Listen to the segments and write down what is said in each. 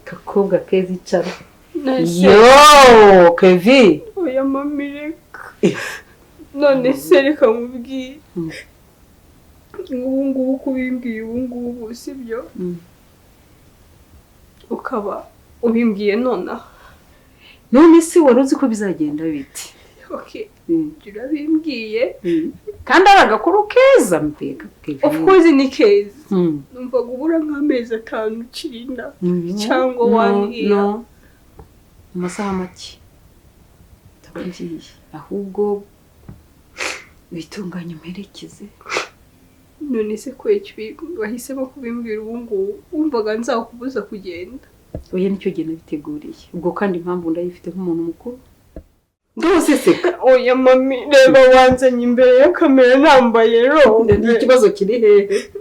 Kakobwa keza icara. Yo, Kevin. Oya mami reka. None se reka nkubwire. Ubu ngubu kubimbwiye ubu ngubu sibyo? Ukaba ubimbwiye nonaha. None se wari uzi ko bizagenda bite? Okay. Urabimbwiye. Kandi ari agakuru keza mbega. Of course ni keza. Numva gubura nk'amezi 5 ukirinda cyangwa 1 year. No. Mu masaha make. Ndagiye. Ahubwo witunganye umperekeze. None se ko wahisemo kubimbwira ubu ngubu wumvaga nzakubuza kugenda? Oya nicyo gihe nabiteguriye. Ubwo kandi impamvu ndayifite nk'umuntu mukuru. Ndose seka. Oya mami reba wanzanye imbere ya kamera nambaye robe. Ikibazo kiri hehe?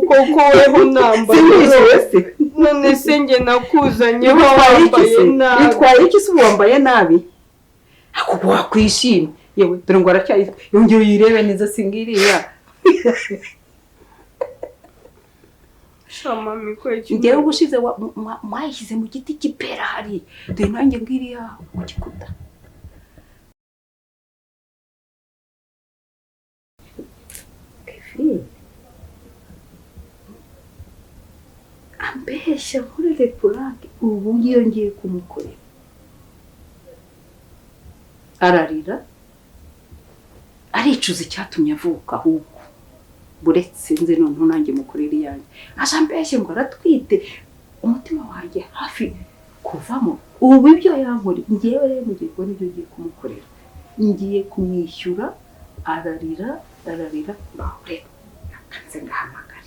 Koko weho nambaye robe. None se njye nakuzanyeho wambaye nabi. Bitwaye iki se wambaye nabi? Ako wakwishima. Yewe dore ngo aracyayitwa. Yongeye uyirebe neza singiriya. Njyewe ubushize mwayishyize mu giti cy'ipera hari. Dore nanjye ngiriya ku gikuta. Kevin ambeshya nkorere purake ubu ngiyo ngiye kumukorera. Ararira aricuza icyatumye avuka ahubwo. Buretse nze noneho nanjye mukorera iyanjye. Aje ambeshye ngo aratwite umutima wanjye hafi kuvamo. Ubu ibyo yankoreye ngewe rero mugiye kubona ibyo ngiye kumukorera. Ngiye kumwishyura ararira ararira bahure akanze ngahamagara.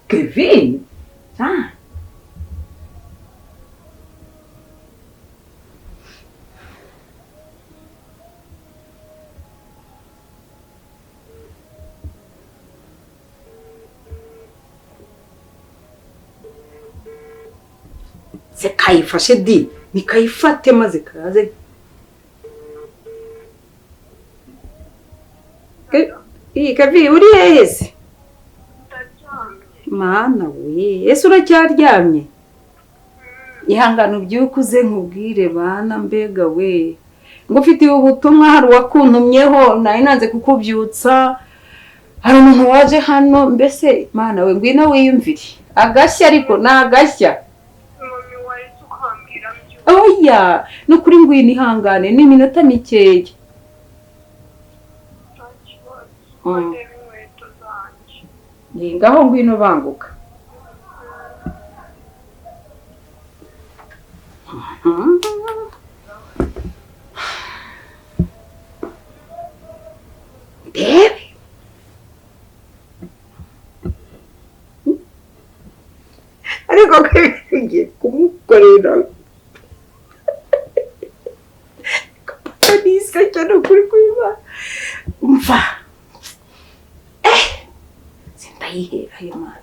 Kevin ah se kayifashe di nikayifate maze kaze. Kevin uri hehe se? Mana we, ese uracyaryamye? Ihangane ubyuke uze nkubwire bana mbega we. Ngufitiye ubutumwa hari uwakuntumyeho nari nanze kukubyutsa. Hari umuntu waje hano mbese mana we ngwino wiyumvire. Agashya ariko ni agashya. Oya, nukuri ngwino ihangane ni iminota mikeya. Ngaho ngwino banguka. Ndebe. Ariko ngiye kumukorera. Kapata cyane kuri kwiba. Umva. Sindayihera Imana.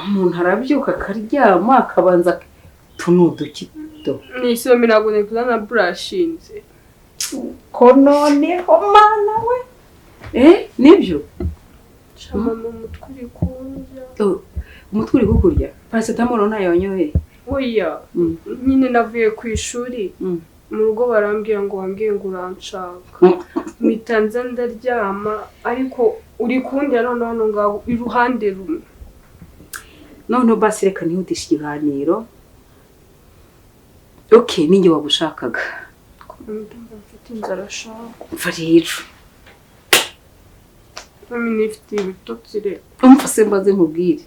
Umuntu arabyuka akaryama akabanza tunuduki do. Nise ntabwo kuzana brashinze. Ko noneho mana we. Nibyo? Mama umutwe uri kurya. Umutwe uri kukurya? Paracetamol ntayo wanyoye? Oya. Nyine navuye ku ishuri. Mu rugo barambwira ngo wambwiye ngo uranshaka. Mpita nza ndaryama ariko uri kundya none hano ngaho iruhande rumwe. Noneho basi reka nihutishe ikiganiro. Okay, ninjye wagushakaga. Mfite inzara shaka. Mva rero. Mami nifite ibitotsi rero. Umva se mbaze nkubwire.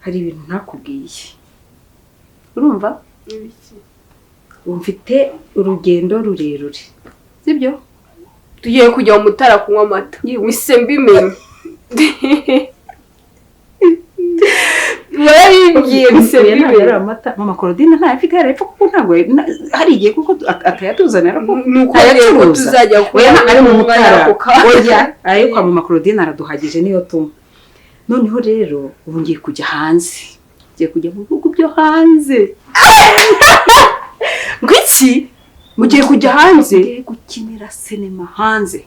Hari ibintu ntakubwiye. Urumva? Ibiki? Mfite urugendo rurerure. Sibyo? Tugiye kujya mu Mutara kunywa amata. Wise mbimenye. Warabimbwiye bisebye amata. Mama Claudine nta afite yarepfa kuko ntabwo hari igihe kuko atayatuzanira nuko tuzajya kuya ari mu Mutara. Oya ariko mama Claudine araduhagije niyo tuma. Noneho rero ubu ngiye kujya hanze, ngiye kujya mu bihugu byo hanze. Ngo iki? Ugiye kujya hanze? Ngiye gukinira sinema hanze.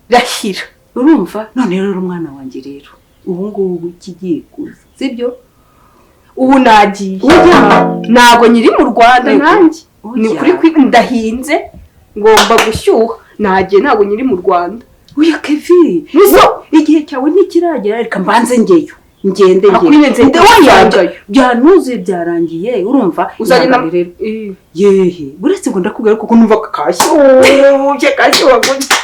Rahira. Urumva? None rero umwana wanjye, rero ubu ngubu kigiye kuza, sibyo? Ubu nagiye. Ujya? Ntabwo nyiri mu Rwanda. Yego. Nanjye ni Oya. ukuri ndahinze, ngomba gushyuha. Nagiye, ntabwo nyiri mu Rwanda. Oya Kevi. Nizo. Igihe cyawe ntikiragera, reka mbanze ngeyo, ngende. Akwine nze. Ngende. Oya. Nsangayo. Byanuzuye, byarangiye, urumva? Uzagenda? Ihangane rero. Eh. Yehe, uretse ngo ndakubwira kuko numva kashyushye, kashyuha gutya.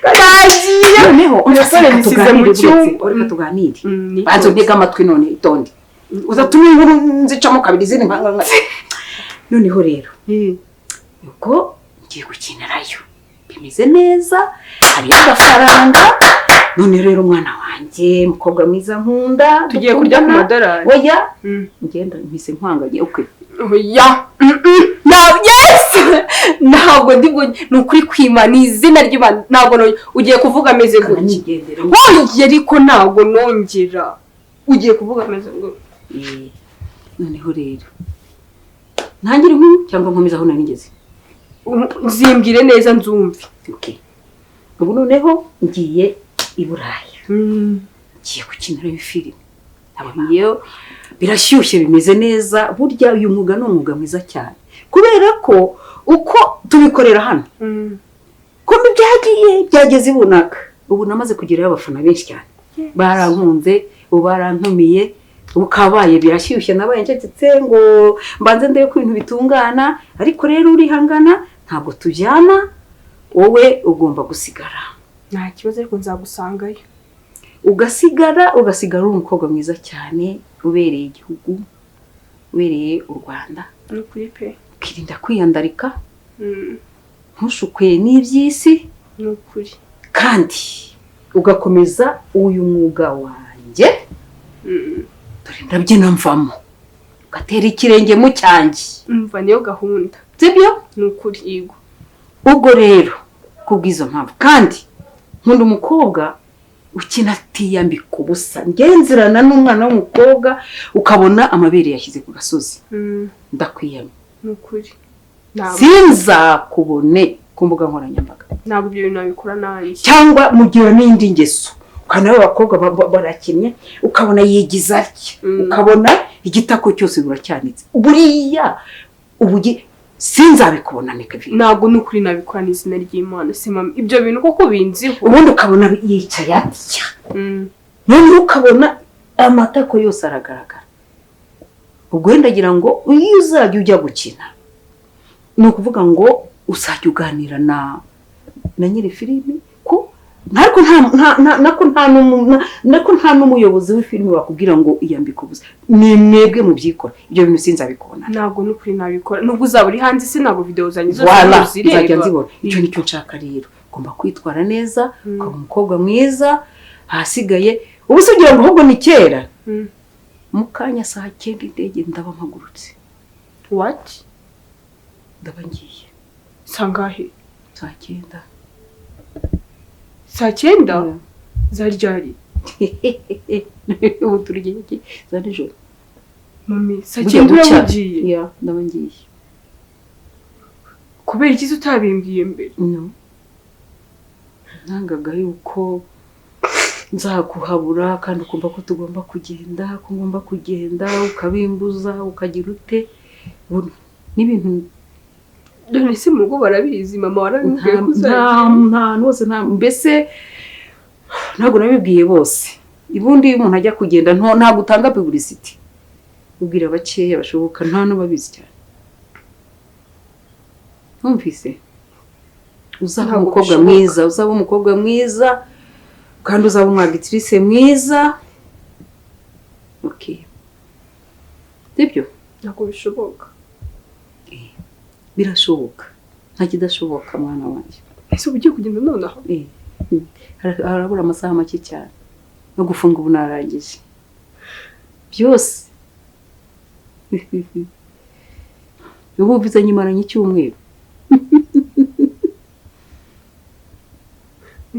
Kagiye. Noneho Umusore reka nisize mu tuganire, cyumba. buretse, reka tuganire. Ni Banza untege amatwi none, itonde, uzatuma inkuru nzicamo kabiri izindi Noneho rero ubwo ngiye gukinirayo, bimeze neza, hariyo agafaranga. None rero umwana wanjye, mukobwa mwiza nkunda, Tugiye kurya ku dukundana. madorari. Oya. Ngenda mpise nkwanganye, okay. Oya. Yes, ntabwo ndi ni ukuri kwima, ni izina ry'Imana, ntabwo ugiye kuvuga ameze gutya. Nigendere. Oya, ariko ntabwo nongera. Ugiye kuvuga ameze gutya. Eh, noneho rero ntangire inkuru cyangwa nkomeze aho nari ngeze? Zimbwire neza nzumve. Okay, ubu noneho ngiye i Burayi, ngiye gukinirayo filime. Nabonyeyo birashyushye, bimeze neza. Burya uyu mwuga ni umwuga mwiza cyane, kubera ko uko tubikorera hano, kumbe byagiye byageze i bunaka. Ubu namaze kugerayo abafana benshi cyane barankunze, ubu barantumiye, ubu kabaye birashyushye. Nabaye ncecetse ngo mbanze ndebe ko ibintu bitungana, ariko rero urihangana, ntabwo tujyana, wowe ugomba gusigara. Nta kibazo, ariko nzagusangayo. Ugasigara, ugasigara uri umukobwa mwiza cyane, ubereye igihugu, ubereye u Rwanda. Ni ukuri pe. Ukirinda kwiyandarika, ntushukwe n'iby'isi. Ni ukuri. Kandi ugakomeza uyu mwuga wanjye. Dore ndabyina mvamo, ugatera ikirenge mu cyanjye. Umva, niyo gahunda. Sibyo? Ni ukuri, yego. Ubwo rero kubw'izo mpamvu, kandi nkunda umukobwa ukina atiyambika ubusa. Ngenzerana n'umwana w'umukobwa ukabona amabere yashyize ku gasozi, ndakwiyamye. Ni ukuri. Ntabwo Sinzakubone ku mbuga nkoranyambaga. Ntabwo ibyo bintu nabikora nanjye. Cyangwa mugira n'indi ngeso, ukabona abakobwa barakinnye, ukabona yigiza atya, ukabona igitako cyose buracyanitse. Buriya ubugi sinzabikubona, Kevin. Ntabwo, ni ukuri, nabikora n'izina ry'Imana. Si mama, ibyo bintu koko binziho. Ubundi ukabona yicaye atya, noneho ukabona amatako yose aragaragara. Ubwo wenda agira ngo iyo uzajya ujya gukina, ni ukuvuga ngo uzajya uganira na nyiri filimi, ko ariko nako nta n'umuyobozi w'ifilimi wakubwira ngo iyambike ubusa. Ni mwebwe mubyikora, ibyo bintu sinzabikubona. Ntabwo, ni ukuri, nabikora. Nubwo uzaba uri hanze, si ntabwo videwo zanjye zose Wala uzireba. Nzajya nzibona. Icyo nicyo nshaka rero, ugomba kwitwara neza, ukaba umukobwa mwiza. Ahasigaye ubu se ugira ngo ahubwo ni kera. Mu kanya saa 9 indege ndaba mpagurutse. What? Ndaba ngiye. Sangahe? Saa 9. Saa 9 za ryari? Ubu turi iki? Za nijoro. Mami, saa Bugiye 9 gucya. uraba ugiye? Yeah, ndaba ngiye. Kubera iki se utabimbwiye mbere? No, nangaga yuko nzakuhabura, kandi ukumva ko tugomba kugenda, ko ngomba kugenda, ukabimbuza, ukagira ute. N'ibintu. None se mu rugo barabizi? Mama warabimubwiye ko Nta uzagiye? Nta hantu hose, nta mbese ntabwo nabibwiye bose. Ubundi iyo umuntu ajya kugenda ntabwo utanga publicity, ubwira bakeya bashoboka, nta n'ubabizi cyane. Wumvise? Uzaba Ntabwo umukobwa bishoboka. mwiza, uzaba umukobwa mwiza, kandi uzaba umwactrice mwiza, okay? Sibyo? Ntabwo bishoboka. Birashoboka, nta kidashoboka, mwana wanjye. Ese uba ugiye kugenda nonaha? Eh, harabura amasaha make cyane no gufunga. Ubu narangije byose, ubu viza nyimaranye icyumweru.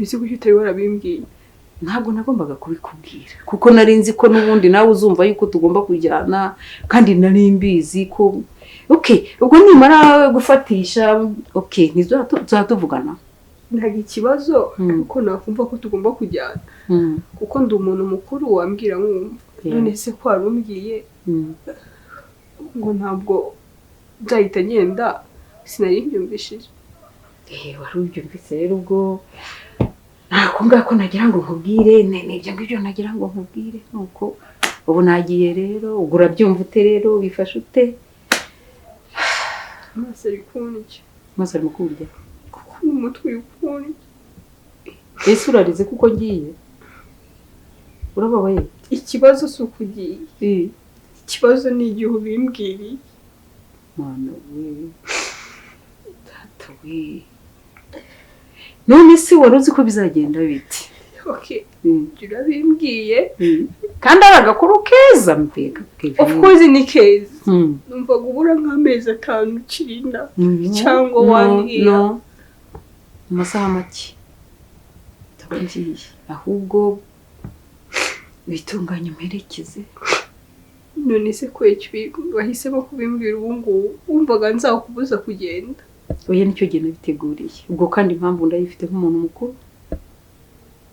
Ese kuki utari warabimbwiye? Ntabwo nagombaga kubikubwira kuko nari nzi ko n'ubundi nawe uzumva yuko tugomba kujyana, kandi nari mbizi ko okay, ubwo nimara gufatisha okay ntizatuvugana. Ntabwo ikibazo kuko nakumva ko tugomba kujyana, kuko ndi umuntu mukuru wambwira nkumva. None se ko warumbwiye ngo ntabwo nzahita ngenda, sinari mbyumvishije. Wari ubyumvise rero, ubwo ntako ngako nagira ngo nkubwire, n'ibyo ngibyo nagira ngo nkubwire, nuko ubu nagiye rero. Ubwo urabyumva ute rero, wifashe ute? Amaso ari kundya. Amaso arimo kurya kuko n'umutwe uri kundya. Ese urarize kuko ngiye? Urababaye? Ikibazo si uko ugiye, ikibazo ni igihe ubimbwiriye. Mwana we, data we, none se wari uzi ko bizagenda bite? Okay, urabimbwiye kandi ari agakuru keza mbega. Of course ni keza. Numvaga ubura nk'amezi 5 ukirinda cyangwa 1 year. No, mu masaha make ngiye, ahubwo witunganye umperekeze. None se ko wahisemo kubimbwira ubu ngubu? Wumvaga nzakubuza kugenda? Oya, nicyo gihe nabiteguriye. Ubwo kandi impamvu ndayifite nk'umuntu mukuru,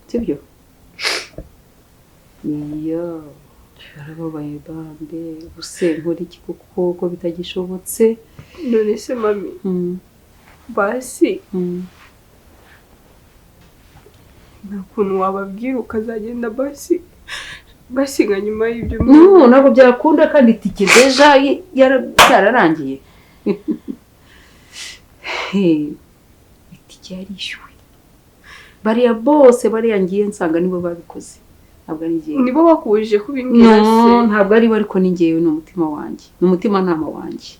sibyo? Iyo barababaye bambe, ubuse nkora iki kuko ko bitagishobotse? None se mami, basi nta kuntu wababwira ukazagenda basi basi nka nyuma y'ibyo? No, ntabwo byakunda, kandi itike deja yararangiye. Itike yarishyuwe, bariya bose bariya ngiye nsanga nibo babikoze, ntabwo ari njyewe. Nibo bakubujije kubimbwira se? No, ntabwo ari bo, ariko ni njyewe, ni umutima wanjye, ni umutimanama wanjye.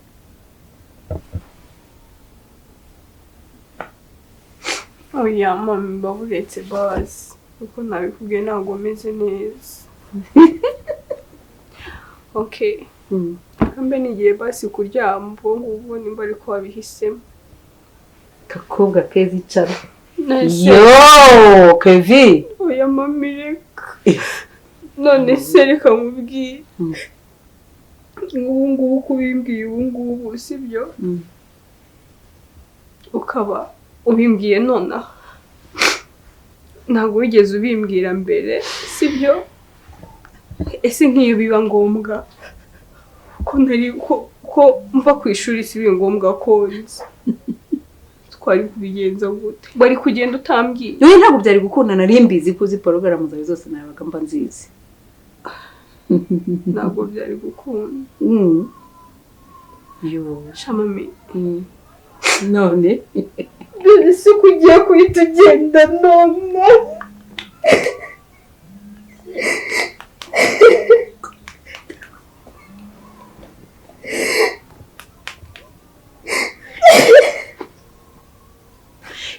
Oya mami, mbaburetse basi, kuko nabikubwiye ntabwo meze neza. Okay, mbe nigiye basi kuryama ubwo ngubwo nimba ariko wabihisemo. Kakobwa keza, icara. Yo Kevi. Oya mami reka. None se reka nkubwire, ubu ngubu kubimbwiye ubu ngubu sibyo? Ukaba ubimbwiye nonaha, ntabwo wigeze ubimbwira mbere, sibyo? Ese nk'iyo biba ngombwa ko ntari ko mva ku ishuri, si biba ngombwa ko nzi, twari kubigenza gute? Wari kugenda utambwiye? Yowe ntabwo byari gukunda, nari mbizi ko uzi porogaramu zawe zose, nabaga mba nzizi. Ntabwo byari gukunda. Yo shamami. None ese ko ugiye kuhita ugenda none?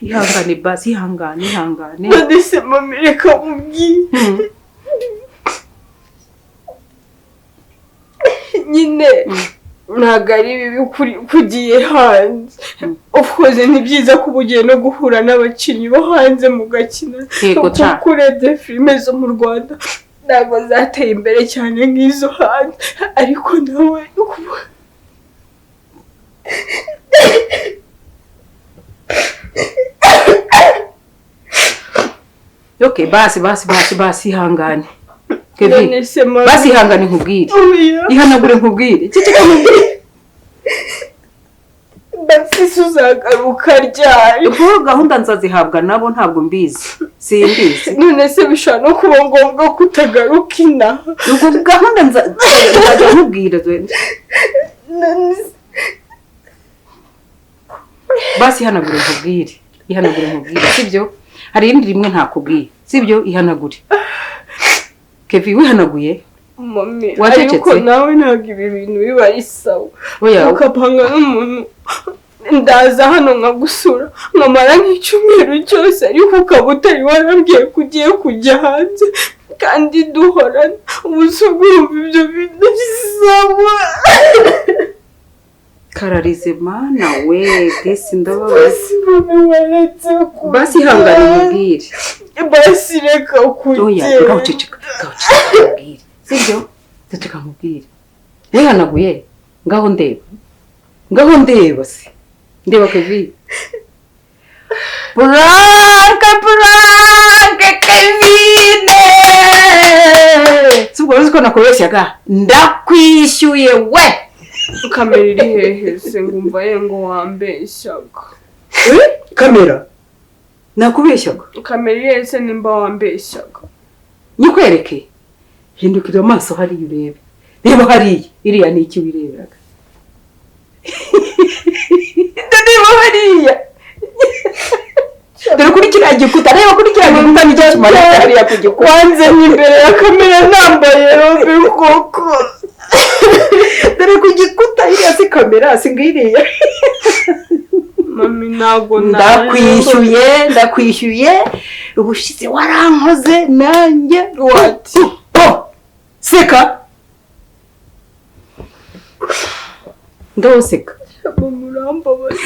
Ihangane basi, ihangane, ihangane. None se mami reka nkubwire, nyine ntabwo ari bibi kugiye hanze. Of course ni byiza kuba ugiye no guhura n'abakinnyi bo hanze mugakina, kuko urebye filime zo mu Rwanda ntabwo zateye imbere cyane nk'izo hanze, ariko nawe Okay, basi basi basi basi, ihangane Kevin, basi ihangane nkubwire, ihanagure nkubwire, ceceka nkubwire. Basi uzagaruka ryari? Ubwo gahunda nzazihabwa nabo ntabwo mbizi, simbizi. None se bishobora no kuba ngombwa kutagaruka inaha? Ubwo gahunda nzajya nkubwira. Basi ihanagure nkubwire, ihanagure nkubwire, sibyo? Hari irindi rimwe ntakubwiye, sibyo? Ihanagure Kevi, wihanaguye Mami, ariko nawe ntabwo ibi bintu biba ari sawa. Ukapanga n'umuntu, ndaza hano nkagusura nkamara nk'icyumweru cyose, ariko ukaba utari warambwiye ko ugiye kujya hanze kandi duhorana. Ubu se urumva ibyo bintu bisawa? Kararize, mana we, disi ndababaza. Basi mami, waretse kugenda. Basi ihangane mubwire. Basi reka Oya. kugenda. Ngaho ceceka, ngaho ceceka mubwire, sibyo? Ceceka mubwire. Wihanaguye, ngaho ndeba, ngaho ndeba se, ndeba Kevin. Prank, prank, Kevin! Si ubwo uzi ko nakubeshyaga? Ndakwishyuye we. Kamera iri hehe se? Ngumva ye ngo wambeshyaga. Kamera nakubeshyaga? Kamera iri hehe se nimba wambeshyaga? Nyikwereke? Hindukira amaso hariya urebe, reba hariya. Iriya ni iki wireberaga? Reba hariya, dore kuri kiriya gikuta, reba kuri kiriya gikuta, nicyo kimanitse hariya ku gikuta. Wanze imbere ya kamera nambaye robe koko? Dore ku gikuta iriya, si kamera? Si ngiriya? Mami, ntabwo. Ndakwishyuye, ndakwishyuye. Ubushize warankoze nanjye. What? Oh, seka, ngaho seka. Mama, urambabaza.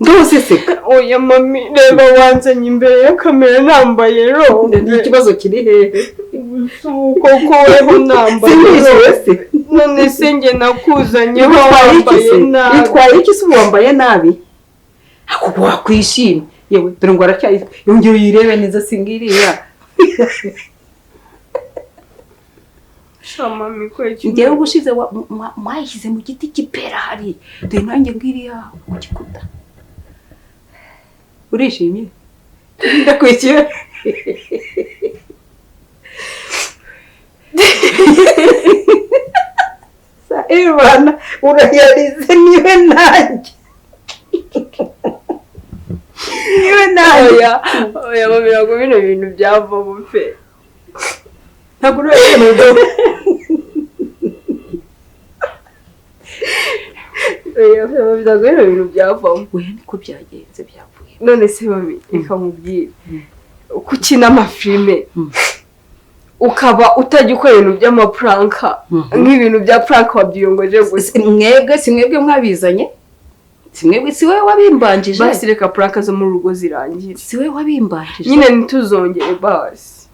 Ngaho se seka. Oya mami, reba wanzanye imbere ya kamera nambaye robe. Ikibazo kiri hehe? Koko weho nambaye Sinishyuye robe. se? None se njye nakuzanyeho Bitwaye iki wambaye se? nabi? Bitwaye iki se ubu wambaye nabi? Ako wakwishimye yewe, dore ngo aracyari, yongera uyirebe neza, singiriya? Sha mami, ko iki Njyewe ubushize mwayishyize mu giti cy'ipera hariya, dore nanjye ngiriya ku gikuta. Urishimye? Ndakwishyuye. Ibana urayarize, niwe nanjye, niwe nanjye. Oya, oya mami, ntabwo bino bintu byavamo pe. Ntabwo urayemeza. Oya mami, ntabwo bino bintu byavamo. Oya, niko byagenze, byavuye. None se mami, reka nkubwire, uko ukina amafilime ukaba utajya ukora ibintu by'amaprank, nk'ibintu bya prank wabyiyongoje gusa. Mwebwe, si mwebwe mwabizanye? Si mwebwe? Si wowe wabimbanjije? Basi reka prank zo mu rugo zirangire. Si wowe wabimbanjije? Nyine ntituzongere basi.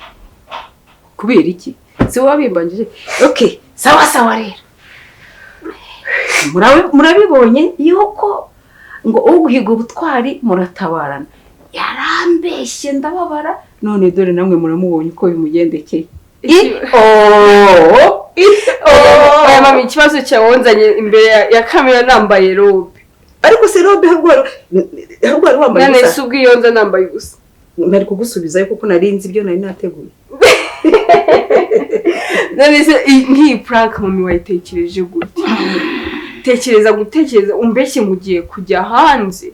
Kubera iki? Si wowe wabimbanjije? Okay, sawa sawa. Rero murabibonye yuko ngo uguhiga ubutwari muratabarana. Yarambeshye ndababara, none dore namwe muramubonye uko bimugendekeye. Oh, Oya mami, ikibazo cyawe wanzanye imbere ya kamera nambaye robe. Ariko si robe, ahubwo wari wambaye None ubusa. se ubwo iyo nza nambaye ubusa? Nari kugusubizayo kuko nari nzi ibyo nari nateguye. None se nk'iyi prank mami wayitekereje gute? Tekereza gutekereza umbeshye ngo ugiye kujya hanze.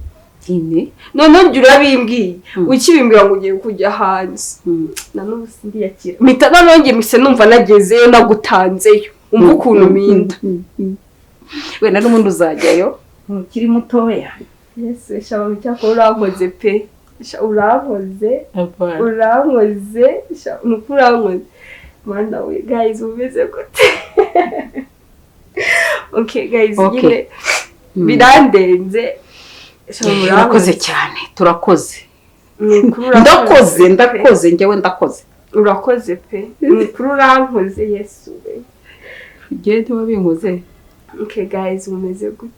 Ine. Noneho njye urabimbwiye, ukibimbwira ngo ugiye kujya hanze, na n'ubu sindiyakira, mpita noneho njye mpise numva nagezeyo nagutanzeyo, umva ukuntu mpinda. Wenda n'ubundi uzajyayo, ukiri mutoya. Yesu sha mami, cyakora urankoze pe. Sha urankoze, urankoze sha, ni uko urankoze. Mana we, guys, umeze gute? Okay guys, Okay. nyine birandenze. Sha mami, Urakoze cyane, turakoze. Ni ukuri urankoze Ndakoze. pe. Ndakoze, njyewe ndakoze. Urakoze pe, ni ukuri urankoze. Yesu we. Ugende wabinkoze. Okay guys, mumeze gute?